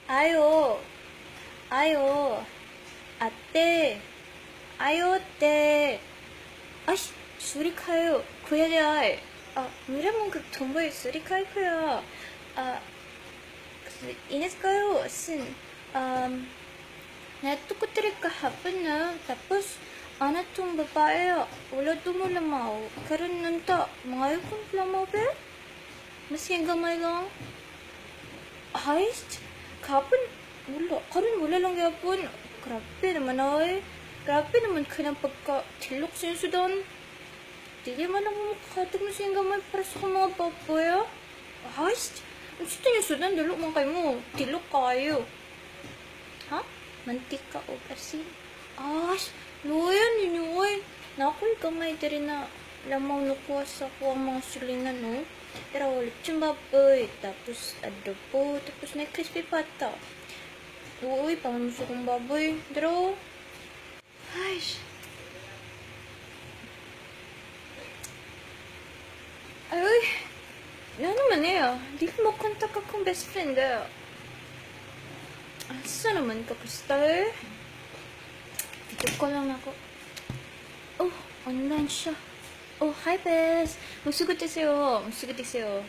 Ayo. Ayo. Ate. Ayo, te. Ay, sorry kayo. Kuya di. Ah, mura mong kagtumboy. Sorry kayo, kuya. Ah, init kayo. As in, neto ko tiri kahapon na. Tapos, ano tong babae, wala dumulamaw. Karon nunta, mga kong lamaw be? Mas yung gamay lang. Ay, kahapon, wala. Karon wala lang gyapon. Grabe naman ay. Grabe naman ka ng pagka-tilok sa sudan. Dili man ako makakatag mo siyang gamay para sa mga baboy, ah. Ay, ang sito niyo sudan, dalo man kayo mo. Tilok kayo. Ha? Mantika o asin? Ay, luya ninyo, oy. Nakoy gamay diri na lamaw nakuha sa kuha mga sulingan, no? Pero lechon baboy, tapos adobo, tapos na crispy pata. Uy, panguso kong baboy. Pero, ay, ay, uy. Ano naman eh, ah. Di ko makontak akong best friend eh. Asa naman ka, Crystal? Video call lang ako. Oh, online siya. Oh, hi, Bes. Magsugot sa'yo. Magsugot sa'yo.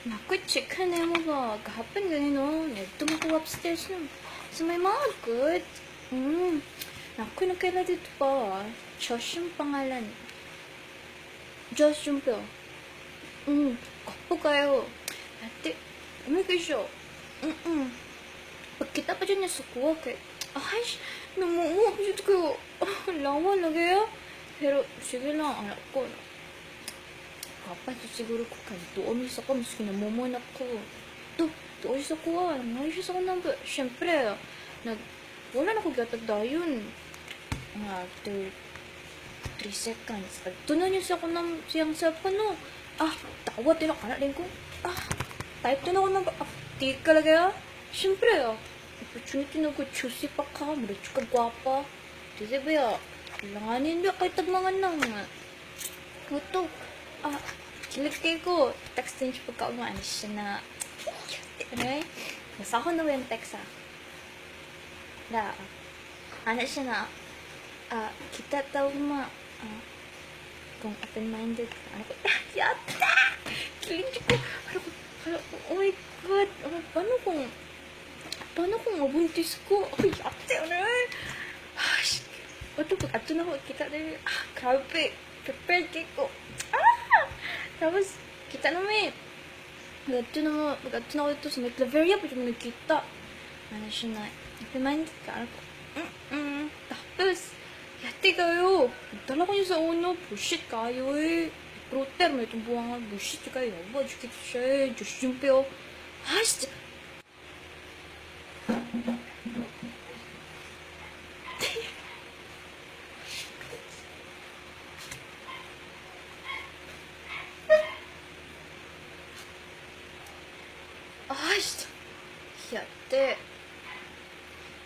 Naku, chika na mo ba? Kahapon ganun, no? Nagtuma ko upstairs, no? So, my mom, good. Naku, nagkaila dito pa. Josh yung pangalan. Josh yung pa. Kapo kayo. Ate, umigay siya. Pagkita pa dyan niya sa kuha kay, ay, namuo, dito ko. Lawa lagi ah. Pero, sige lang, anak ko. Kapat siguro ko kay doon sa ko, maski namumon ako. To, doon sa kuha, nangyari siya sa akong number. Siyempre, wala na ko gatag dayon. Mga after 3 seconds. Tunan niya sa akong siyang cellphone, no. Ah, tawa, tinakanak din ko. Ah, type to na ako number. Ah, di ka lagi ah. Siyempre, ah, opportunity na ko, choosy pa ka, mura ka gwapa. Di ba ya, kailanganin ba kay tag mga nang. Ito, ah, kilig kayo ko. Text din siya pagka umaan siya na, anyway, basta ako na yung text ah. Na, ano siya na, ah, kita daw ma, ah, kung open-minded ka. Ano ko, ah, yata! Kilig ko. Ano ko, oh my God, oh, paano kung mabuntis ko? Ay, yate, ano eh. Ay, ito, pag ato na ko, kita na yun. Ah, grabe. Prepared kay ko. Ah! Tapos, kita na mo eh. Pag ato na mo, pag ato na ko ito sa may Claveria, pwede mo nagkita. Ano siya na, open-minded ka. Ano ko, mm-mm. Tapos, yate kayo. Dala ko niya sa uno. Bullshit kayo eh. Recruiter, may itong buwangan. Bullshit kayo. Aba, kita siya eh. Diyos yung pio. Ay, siya. Ay, yate.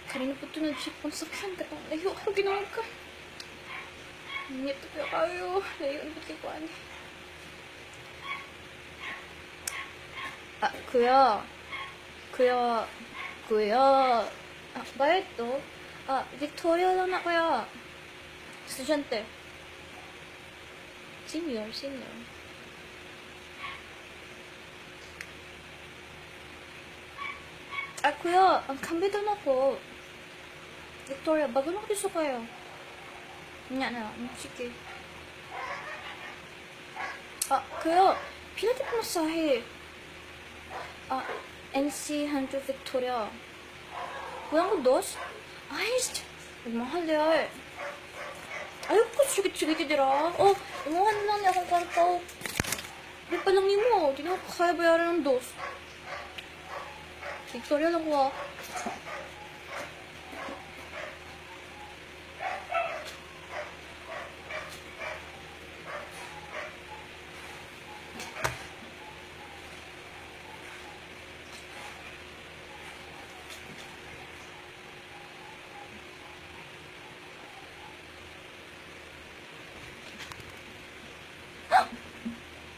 Kanina po ito nag-chip ang sakyan. Katong layo ako ginawa ka. Nito pa kayo. Layo na ba't kayo ano? Ah, kuya. Kuya. Kuya. Ah, bayad to? Ah, Victoria lang na kuya. Estudyante. Senior, senior. Ah, kuya, ang kambito na ko. Victoria, bago na ko dito kayo. Nga na, sige. Ah, kuya, pila di masahe. Ah, NC 100 Victoria. Kuya ko dos? Ay, mahal di ay. Ayaw ko, sige, sige, dira. Oh, imuha na lang niya akong kwarta. Di pa lang nimo, di na ako kaya bayaran ng dos. Victoria lang ko ah.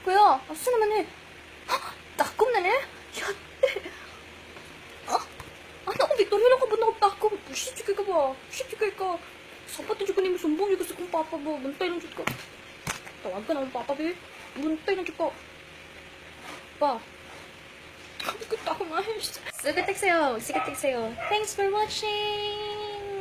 Kuya, asa naman eh? Takom na ni? Yate! Ah, ano? ba? Shit, kay ka. Sapat na jud ko nimo, sumbong jud ko sa akong papa ba. Bantay lang jud ka. Tawagan akong papa, be. Bantay lang jud ka. Pa. Ko tao. Sigat sa'yo. Sigat sa'yo. Thanks for watching!